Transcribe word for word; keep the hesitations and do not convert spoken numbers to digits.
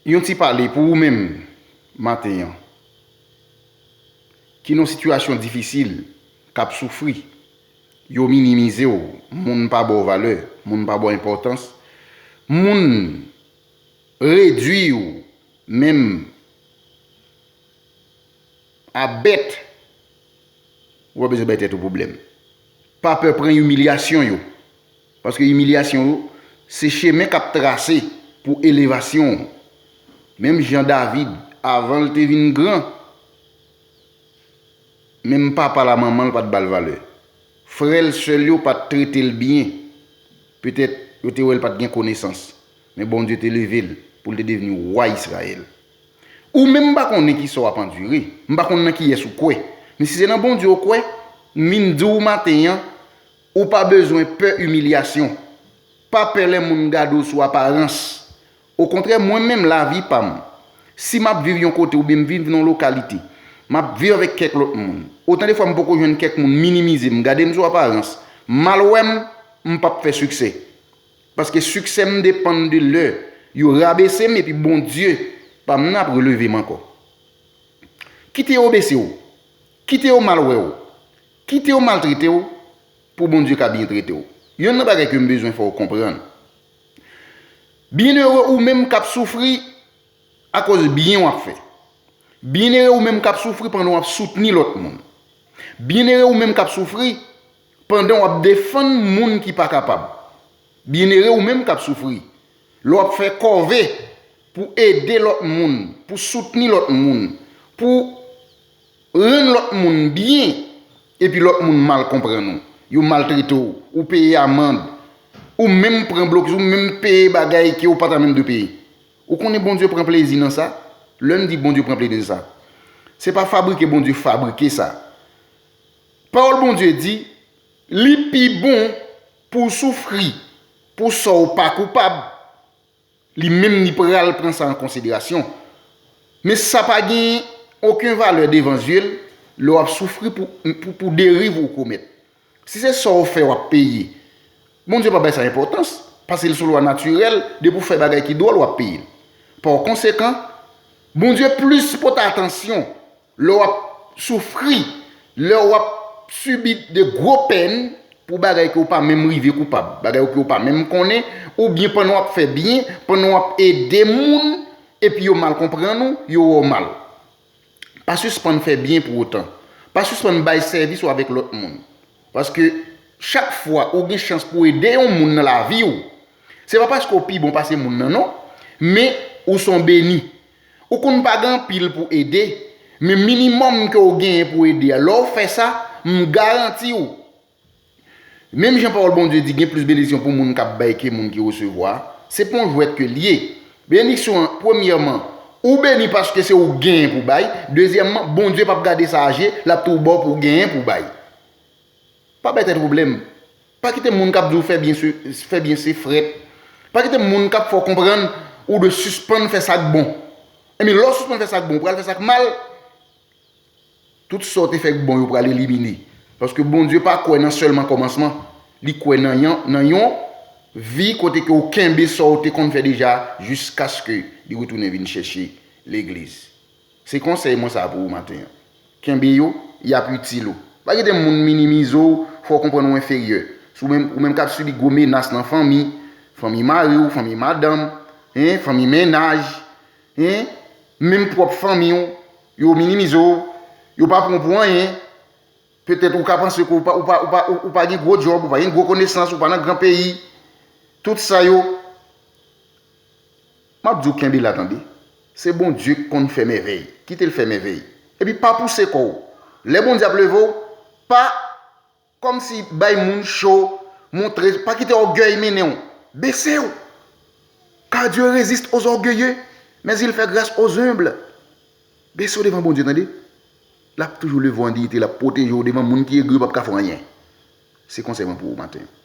Yon ti pale pou ou menm maten an ki nan yon sitiyasyon difisil, k ap soufri. Yo minimize w, moun pa ba w valè, moun pa ba w enpòtans, moun redwi w menm a bèt. Ou pa bezwen bay tèt ou pwoblèm. Pa pè pran imilyasyon yo. Paske imilyasyon yo, se chemen k ap trase pou elevasyon w. Menm jan David, avan l te vin gran, menm papa l a manman l pa t ba l valè. Frè l, sè l yo pa t trete l byen. Petèt, yo te wè l pa t gen konesans. Men Bondye te leve l pou l te devni wa Izrayèl. Ou menm, m pa konnen ki sa w ap andire. M pa konn nan kiyès ou kwè. Men si se nan Bondye w kwè, m vin di w maten an, ou pa bezwen pè imilyasyon. Pa pè lè moun gade w sou aparans. Okontrè, mwen menm, lavi pa m, si m ap viv yon kote oubyen m viv nan yon lokalite, m ap viv avèk kèk lòt moun. Otan de fwa m poko jwenn kèk moun minimize m, gade m sou aparans, mal wè m, m p ap fè siksè. Paske siksè m depann de lè yo rabese m epi Bondye pa m nan ap releve m ankò. Kite yo bese w, kite yo mal wè w, kite yo maltrete w pou Bondye ka byen trete w. Youn nan bagay ke m bezwen fè w konprann. Byennere ou menm k ap soufri akoz byen w ap fè. Byennere ou menm k ap soufri pandan w ap soutni lòt moun. Byennere ou menm k ap soufri pandan w ap defann moun ki pa kapab. Byennere ou menm k ap soufri lè w ap fè kòve pou ede lòt moun, pou soutni lòt moun, pou rann lòt moun byen, epi lòt moun mal konprann ou, yo maltrete w, ou peye amann, ou menm pran blokis, ou menm peye bagay ke ou pa ta menm dwe peye. Ou konnen Bondye pran plezi nan sa? Lè m di Bondye pran plezi nan sa, se pa fabrike Bondye fabrike sa. Pawòl Bondye di, li pi bon pou w soufri pou sa w pa koupab. Li menm li pral pran sa an konsiderasyon. Men sa pa gen okenn valè devan zye l lè w ap soufri pou, pou, pou deriv ou komèt. Si se sa w fè w ap peye, Bondye pa bay sa enpòtans, paske l se yon lwa natirèl, depi w fè bagay ki dwòl, w ap peye l. Pa konsekan, Bondye plis pote atansyon lè w ap soufri, lè w ap sibi de gwo pèn pou bagay ke w pa menm rive koupab, bagay ke w pa menm konnen, oubyen pandan w ap fè byen, pandan w ap ede moun, epi yo mal konprann ou, yo wè w mal. Pa sispann fè byen pou otan. Pa sispann bay sèvis ou avèk lòt moun. Paske chak fwa ou gen chans pou ede yon moun nan lavi w, se pa paske w pi bon pase moun nan non, men ou se yon beni. Ou konn pa gen anpil pou ede, men minimòm ke w genyen pou ede a, lè w fè sa, m garanti w, menm jan pawòl Bondye di gen plis benediksyon pou moun k ap bay ke moun ki resevwa, se pa yon jwèt ke l ye. Benediksyon an, premyèman, ou beni paske se ou genyen pou bay, dezyèmman, Bondye p ap gade sa a je, l ap tou ba w pou w genyen pou w bay. Pa bay tèt ou pwoblèm. Pa kite moun k ap di w fè byen se, fè byen se frèt. Pa kite moun k ap fè w konprann ou dwe sispann fè sa k bon. Ebyen, lè w sispann fè sa k bon, ou pral fè sa k mal. Tout sa w te fè k bon yo pral elimine. Paske Bondye pa kwè nan sèlman kòmansman. Li kwè nan yon, nan yon vi kote ke w kenbe sa w te konn fè deja jiskaske li retounen vin chèche legliz. Se konsèy mwen sa pou ou maten an. Kenbe yo, y ap itil ou. Pa kite moun minimize w, fè w konprann ou enferyè. Si w menm, ou menm k ap sibi gwo menas nan fanmi, fanmi mari w, fanmi madanm, en, fanmi mennaj, en, menm pwòp fanmi w, yo minimize w, yo pa pran w pou anyen. Petèt ou ka panse ke ou pa, ou pa, ou pa, ou, ou pa gen gwo djòb, ou pa gen gwo konesans, ou pa nan gran peyi. Tout sa yo, m ap di w kenbe la tande. Se Bondye k konn fè mèvèy. Kite l fè mèvèy. Epi pa pouse kò w. Lè Bondye ap leve w, pa kòmsi bay moun cho, montre, pa kite ògèy mennen w. Bese w. Car Dieu résiste aux orgueilleux, mais il fait grâce aux humbles. Bese w devan Bondye, tande. L ap toujou leve w an diyite, l ap pwoteje w devan moun ki egri, yo p ap ka fè w anyen. Se konsèy mwen pou ou maten an.